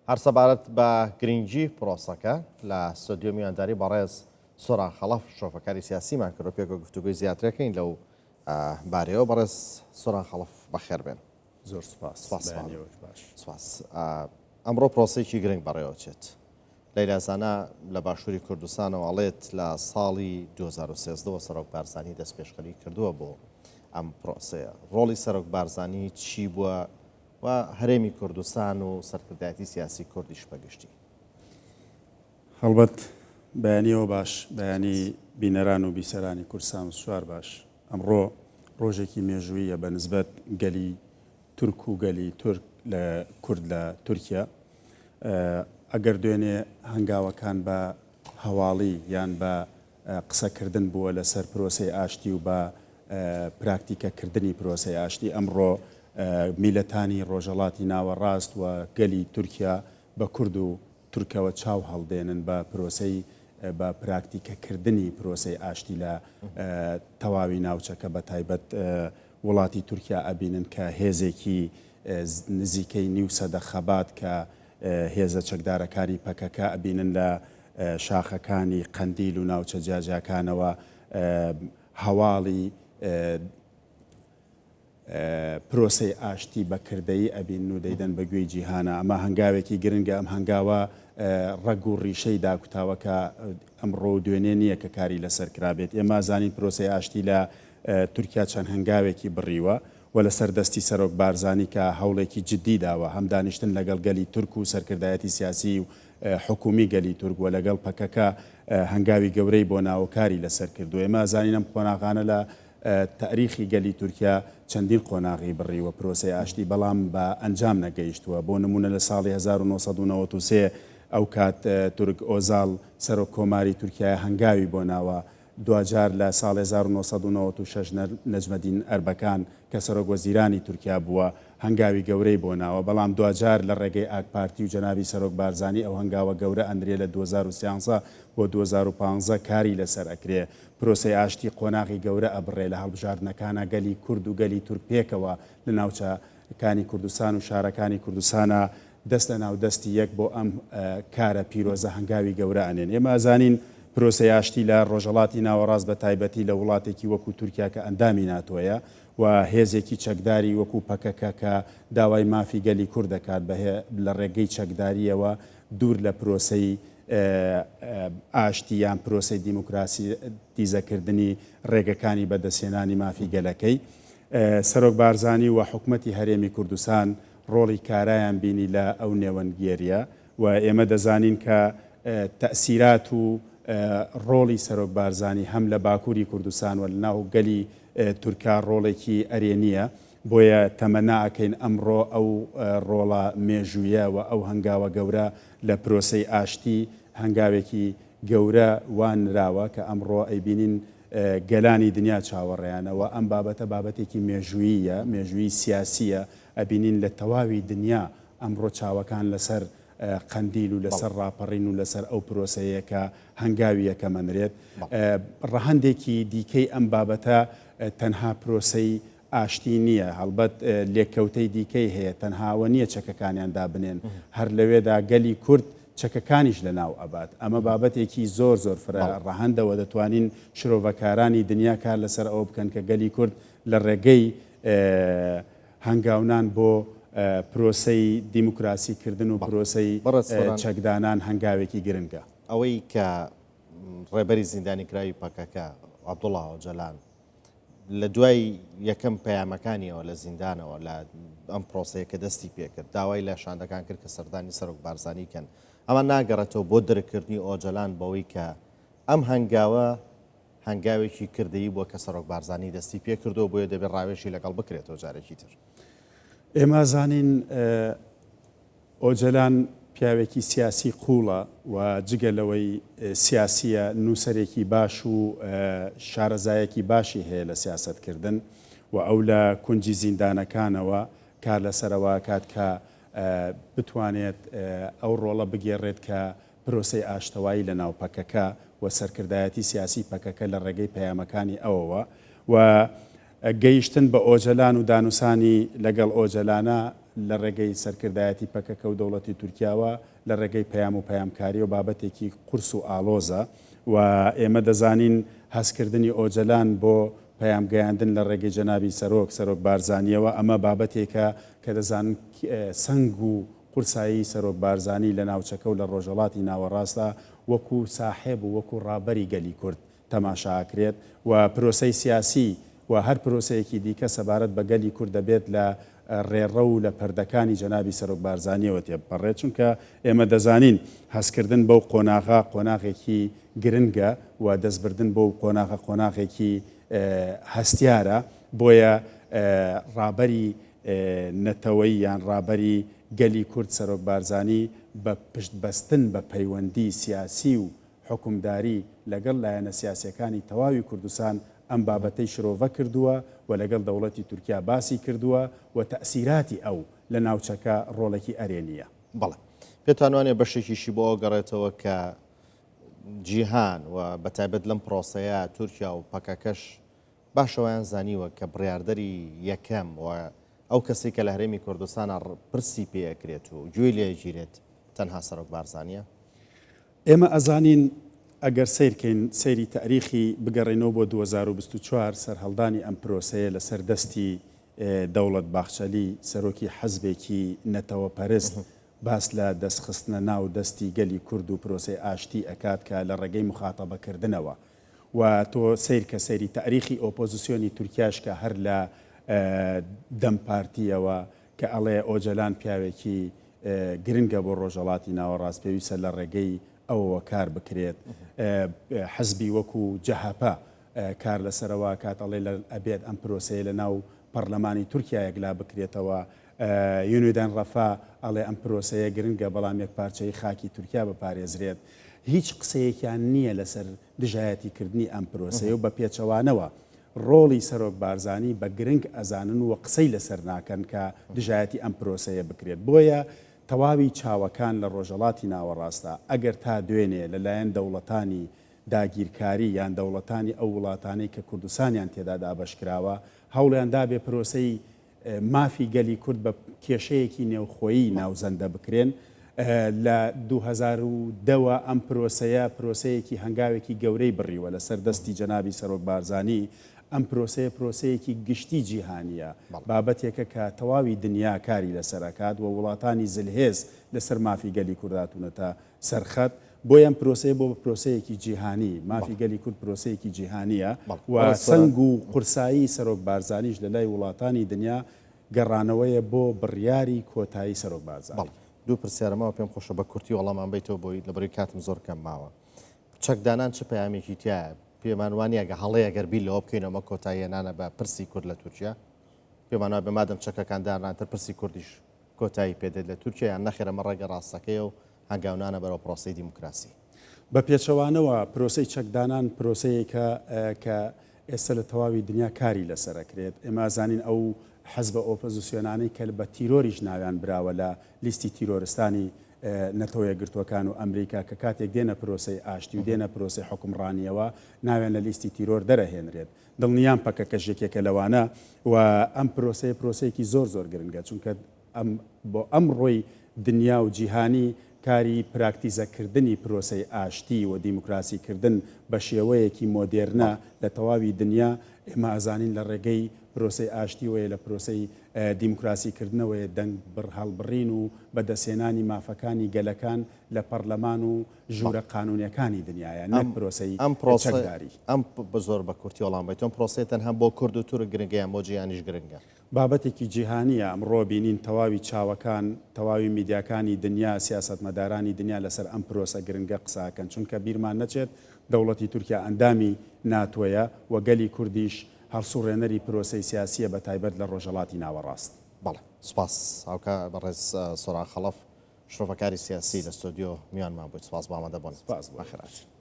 هەر سەبارەت بە گرنگی پرۆسەکە لە ستۆدیۆ میوانداری بەڕێز سۆران خەڵەف شرۆڤەکاری سیاسیمان کردو پێکەوە گفتوگۆی زیاترەکەین لەو بارەیەوە. بەڕێز سۆران خەڵەف بەخێربێن. زۆر سوپاس. سپاس. بەیانیەوەش باش. سپاس. ئەمڕۆ پرۆسەیەکی گرنگ بەڕێوەچێت. لەیلا زانا لە باشووری کوردستانەوە ئەڵێت لە ساڵی 2013 وە سەرۆک بارزانی دەستپێشخەری کردووە بۆ ئەم پرۆسەیە. ڕۆڵی سەرۆک بارزانی چی بووە و هەرێمی کوردستان و سەرکردایەتی سیاسی کوردیش بە گشتی؟ هەڵبەت بەیانیەوە باش، بەیانی بینەران و بیسەرانی کوردستان و سوار باش. ئەمڕۆ ڕۆژێکی مێژووییە بە نسبەت گەلی تورک و گەلی تورک لە کورد لە تورکیا. ئەگەر دوێنێ هەنگاوەکان بە هەواڵی یان بە قسەکردن بووە لەسەر پرۆسەی ئاشتی و بە پراکتیکەکردنی پرۆسەی ئاشتی، ئەمڕۆ میلەتانی ڕۆژەڵاتی ناوەڕاست و گەلی تورکیا بە کورد و تورکەوە چاو هەڵدێنن بە پرۆسەی بە پراکتیکەکردنی پرۆسەی ئاشتی لە تەواوی ناوچەکە بە تایبەت وڵاتی تورکیا ئەبینن کە هێزێکی نزیکەی نیو سەدە خەبات کە هێزە چەکدارەکانی پەکەکە ئەبینن لە شاخەکانی قەندیل و ناوچە جیاجیاکانەوە هەواڵی پرۆسەی ئاشتی بە کردەیی ئەبینن و دەیدەن بە گوێی جیهانا. ئەمە هەنگاوێکی گرنگە، ئەم هەنگاوە ڕەگ و ڕیشەی داکوتاوە کە ئەمڕۆ و دوێنێ نییە کە کاری لەسەر کرابێت. ئێمە ئەزانین پرۆسەی ئاشتی لە تورکیا چەند هەنگاوێکی بڕیوە و لەسەر دەستی سەرۆک بارزانی کە هەوڵێکی جددی داوە هەم دانیشتن لەگەڵ گەلی تورک و سەرکردایەتی سیاسی و حکوومی گەلی تورک و لەگەڵ پەکەکە هەنگاوی گەورەی بۆ ناوە و کاری لەسەر کردووە. ئێمە ئەزانین ئەم قۆناغانە لە تاریخی گەلی تورکیا چەندین قۆناغی بڕیوە پرۆسەی ئاشتی بەڵام بە ئەنجام نەگەیشتووە بۆ نموونە لە ساڵی 1993 ئەوکات تورک ئۆزاڵ سەرۆک کۆماری تورکیایە هەنگاوی بۆ ناوە دواجار لە ساڵی 1996 نەجمەدین ئەربەکان کە سەرۆک وەزیرانی تورکیا بووە هەنگاوی گەورەی بۆ ناوە بەڵام دواجار لە ڕێگەی ئاک پارتی و جەنابی سەرۆک بارزانی ئەو هەنگاوە گەورە ئەنرێ لە 2013 بۆ 2015 کاری لەسەر ئەکرێ پرۆسەی ئاشتی قۆناغی گەورە ئەبڕێ لە هەڵبژاردنەکانا گەلی کورد و گەلی تورک پێکەوە لە ناوچە کانی کوردستان و شارەکانی کوردستانا دەست لە ناو دەستی یەک بۆ ئەم کارە پیرۆزە هەنگاوی گەورە ئەنێن. ئێمە ئەزانین پرۆسەی ئاشتی لە ڕۆژهەڵاتی ناوەڕاست بە تایبەتی لە وڵاتێکی وەکو تورکیا کە ئەندامی ناتۆیە و هێزێکی چەکداری وەکو پەکەکە کە داوای مافی گەلی کورد دەکات بە لە ڕێگەی چەکدارییەوە دوور لە پرۆسەی ئاشتی یان پرۆسەی دیموکراسیزەکردنی ڕێگەکانی بەدەستهێنانی مافی گەلەکەی. سەرۆک بارزانی و حکومەتی هەرێمی کوردستان ڕۆڵی کارایان بینی لە ئەو نێوەندگێرییە و ئێمە دەزانین کە تەئسیرات و ڕۆڵی سەرۆک بارزانی هەم لە باکووری کوردستان و لەناو گەلی تورکا ڕۆڵێکی ئەرێنییە. بۆیە تەمەنا ئەکەین ئەمڕۆ ئەو ڕۆڵە مێژوویە و ئەو هەنگاوە گەورە لە پرۆسەی ئاشتی هەنگاوێکی گەورە وا نراوە کە ئەمڕۆ ئەیبینین گەلانی دنیا چاوەڕێیانە و ئەم بابەتە بابەتێکی مێژووییە، مێژوویی سیاسییە، ئەبینین لە تەواوی دنیا ئەمڕۆ چاوەکان لەسەر قەندیل و لەسەر ڕاپەڕین و لەسەر ئەو پرۆسەیە کە هەنگاوی یەکەم ئەنرێت. ڕەهەندێکی دیکەی ئەم بابەتە تەنها پرۆسەی ئاشتی نییە، هەڵبەت لێکەوتەی دیکەی هەیە، تەنها ئەوە نییە چەکەکانیان دابنێن، هەر لەوێدا گەلی کورد چەکەکانیش لەناو ئەبات. ئەمە بابەتێکی زۆر زۆر فرە ڕەهەندە و دەتوانین شرۆڤەکارانی دنیا کار لەسەر ئەوە بکەن کە گەلی کورد لە ڕێگەی هەنگاونان بۆ پرۆسەی دیموکراسی کردن و پرۆسەی چەکدانان هەنگاوێکی گرنگە. ئەوەی کە ڕێبەری زیندانیکراوی پەکەکە، عەبدوڵا ئۆجەلان، لە دوای یەکەم پەیامەکانیەوە لە زیندانەوە لە ئەم پرۆسەیە کە دەستی پێکرد، داوای لە شاندەکان کرد کە سەردانی سەرۆک بارزانی کەن. ئەمە ناگەڕێتەوە بۆ درککردنی ئۆجەلان بەوەی کە ئەم هەنگاوە هەنگاوێکی کردەیی بووە کە سەرۆک بارزانی دەستی پێکردووە، بۆیە دەبێت ڕاوێژی لەگەڵ بکرێتەوە جارێکی تر. ئێمە زانین ئۆجەلان پیاوێکی سیاسی قووڵە و جگە لەوەی سیاسییە، نووسەرێکی باش و شارەزایەکی باشی هەیە لە سیاسەتکردن و ئەو لە کونجی زیندانەکانەوە کار لەسەر ئەوە ئەکات کە بتوانێت ئەو ڕۆڵە بگێڕێت کە پرۆسەی ئاشتەوایی لە ناو پەکەکە و سەرکردایەتی سیاسی پەکەکە لە ڕێگەی پەیامەکانی ئەوەوە و گەیشتن بە ئۆجەلان و دانوسانی لەگەڵ ئۆجەلانە. لە ڕێگەی سەرکردایەتی پەکەکە و دەوڵەتی تورکیاوە لە ڕێگەی پەیام و پەیامکاریەوە بابەتێکی قورس و ئاڵۆزە و ئێمە دەزانین هەستکردنی ئۆجەلان بۆ پەیام گەیاندن لە ڕێگەی جەنابی سەرۆک، سەرۆک بارزانیەوە ئەمە بابەتێکە کە دەزانن سەنگ و قورسایی سەرۆک بارزانی لە ناوچەکە و لە ڕۆژهەڵاتی ناوەڕاستدا وەکو ساحێب و وەکو ڕابەری گەلی کورد تەماشا ئەکرێت و پرۆسەی سیاسی و هەر پرۆسەیەکی دیکە سەبارەت بە گەلی کورد دەبێت لە ڕێڕەو و لە پردەکانی جەنابی سەرۆک بارزانیەوە تێبپەڕێت چونکە ئێمە دەزانین هەستکردن بەو قۆناغە قۆناغێکی گرنگە و دەستبردن بەو قۆناغە قۆناغێکی هەستیارە بۆیە ڕابەری نەتەوەیی یان ڕابەری گەلی کورد سەرۆک بارزانی بە پشت بەستن بە پەیوەندی سیاسی و حوکمداری لەگەڵ لایەنە سیاسیەکانی تەواوی کوردستان ئەم بابەتەی شرۆڤە کردووە و لەگەڵ دەوڵەتی تورکیا باسی کردووە و تەئسیراتی ئەو لە ناوچەکە ڕۆڵێکی ئەرێنییە. بەڵێ. پێتان وانیە بەشێکیشی بۆ ئەوە گەڕێتەوە کە جیهان و بەتایبەت لەم پرۆسەیە تورکیا و پەکەکەش باشە وایان زانیوە کە بڕیاردەری یەکەم و ئەو کەسەی کە لە هەرێمی کوردستانا پرسی پێ ئەکرێت و گوێی لێ ئەگیرێت تەنها سەرۆک بارزانیە؟ ئێمە ئەزانین ئەگەر سەیر کەین سەیری تاریخی بگەڕێینەوە بۆ 2024 سەرهەڵدانی ئەم پرۆسەیە لەسەر دەستی دەوڵەت باخچەلی سەرۆکی حزبێکی نەتەوە پەرست باس لە دەست خستنە ناو دەستی گەلی کورد و پرۆسەی ئاشتی ئەکات کە لە ڕێگەی موخاتەبە کردنەوە و تۆ سەیر کە سەیری تاریخی ئۆپۆزسیۆنی تورکیاش کە هەر لە دەم پارتیەوە کە ئەڵێ ئۆجەلان پیاوێکی گرنگە بۆ ڕۆژهەڵاتی ناوەڕاست پێویستە لە ڕێگەی ئەوەوە کار بکرێت حزبی وەکو جەهەپە کار لەسەرەوە کات ئەڵێ ئەبێت ئەم پرۆسەیە لە ناو پەڕلەمانی تورکیا یەکلا بکرێتەوە یونیدان ڕەفا ئەڵێ ئەم پرۆسەیە گرنگە بەڵام یەکپارچەیی خاکی تورکیا بپارێزرێت هیچ قسەیەکیان نییە لەسەر دژایەتی کردنی ئەم پرۆسەیە و بە پێچەوانەوە ڕۆڵی سەرۆک بارزانی بە گرنگ ئەزانن و قسەی لەسەر ناکەن کە دژایەتی ئەم پرۆسەیە بکرێت بۆیە تەواوی چاوەکان لە ڕۆژهەڵاتی ناوەڕاستە ئەگەر تا دوێنێ لە لایەن دەوڵەتانی داگیرکاری یان دەوڵەتانی ئەو وڵاتانەی کە کوردستانیان تێدا دابەشکراوە هەوڵیان دابێ پرۆسەی مافی گەلی کورد بە کێشەیەکی نێوخۆیی ناوزەندە بکرێن. لە 2010 وە ئەم پرۆسەیە پرۆسەیەکی هەنگاوێکی گەورەی بڕیوە لەسەر دەستی جەنابی سەرۆک بارزانی. ئەم پرۆسەیە پرۆسەیەکی گشتی جیهانییە، بابەتێکە کە تەواوی دنیا کاری لەسەر ئەکات و وڵاتانی زلهێز لەسەر مافی گەلی کورد هاتوونەتە سەر خەت. بۆیە ئەم پرۆسەیە بۆ بە پرۆسەیەکی جیهانی، مافی گەلی کورد پرۆسەیەکی جیهانییە و سەنگ و قورسایی سەرۆک بارزانیش لە لای وڵاتانی دنیا گەڕانەوەیە بۆ بڕیاری کۆتایی سەرۆک بارزانی. بەڵێ. دوو پرسیارم ماوە پێم خۆشە بە کورتی وەڵامان بەیتەوە بۆی لەبەرەوەی کاتم زۆر کەم ماوە. چەکدانان چ پەیامێکی تیایە؟ پێمان وانییە گە هەڵەیە گەر بیر لەوە بکەینەوە ئەمە کۆتاییهێنانە بە پرسی کورد لە تورکیا؟ پێمان وابێ مادەم چەکەکان دانران تر پرسی کوردیش کۆتایی پێدێت لە تورکیا یان نەخێر ئەمە ڕێگە ڕاستەکەیە و هەنگاونانە بەرەو پرۆسەی دیموکراسی؟ بە پێچەوانەوە پرۆسەی چەکدانان پرۆسەیەکە کە ئێستا لە تەواوی دنیا کاری لەسەر ئەکرێت. ئێمە ئەزانین ئەو حزبە ئۆپۆزسیۆنانەی کە بە تیرۆریش ناویان براوە لە لیستی تیرۆرستانی نەتەوە یەکگرتووەکان و ئەمریکا کە کاتێک دێنە پرۆسەی ئاشتی و دێنە پرۆسەی حوکمڕانییەوە ناویان لە لیستی تیرۆر دەرەهێنرێت. دڵنیام پەکەکەش یەکێکە لەوانە و ئەم پرۆسەیە پرۆسەیەکی زۆر زۆر گرنگە چونکە ئەم بۆ ئەمڕۆی دنیا و جیهانی کاری پراکتیزەکردنی پرۆسەی ئاشتی و دیموکراسی کردن بە شێوەیەکی مۆدێرنە لە تەواوی دنیا ئێمە ئەزانین لە ڕێگەی پرۆسەی ئاشتیوەیە لە پرۆسەی دیموکراسی کردنەوەیە دەنگ بڕ هەڵبڕین و بەدەستهێنانی مافەکانی گەلەکان لە پەڕلەمان و ژوورە قانونیەکانی دنیایە نەک پرۆسەی چەکداری. ئەم زۆر بە کورتی وەڵام بەیتەوە ئەم پرۆسەیە تەنها بۆ کورد و تورک گرنگە یان بۆ جیهانیش گرنگە؟ بابەتێکی جیهانیە، ئەمڕۆ بینین تەواوی چاوەکان، تەواوی میدیاکانی دنیا، سیاسەتمەدارانی دنیا لەسەر ئەم پرۆسە گرنگە قسە ئەکەن، چونکە بیرمان نەچێت دەوڵەتی تورکیا ئەندامی ناتۆیە و گەلی کوردیش هەڵسوڕێنەری پرۆسەی سیاسیە بەتایبەت لە ڕۆژهەڵاتی ناوەڕاست. بەڵێ سوپاس هاوکار بەڕێز سۆران خەڵەف شرۆڤەکاری سیاسی لە ستۆدیۆ میوانمان بوویت سوپاس بۆ ئامادەبوونت. سوپاس بۆ بەخێرهاتن.